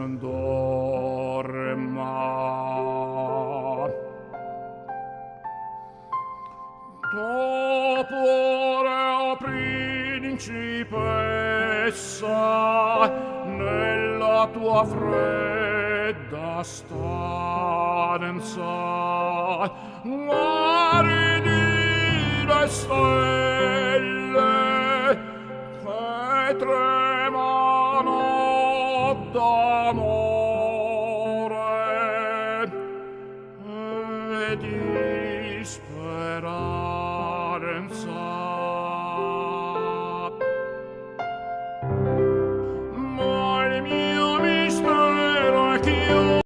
Nessun dorma. Tu pure, o principessa, nella tua fredda stanza, guardi le stelle che tremano d'amore e di speranza.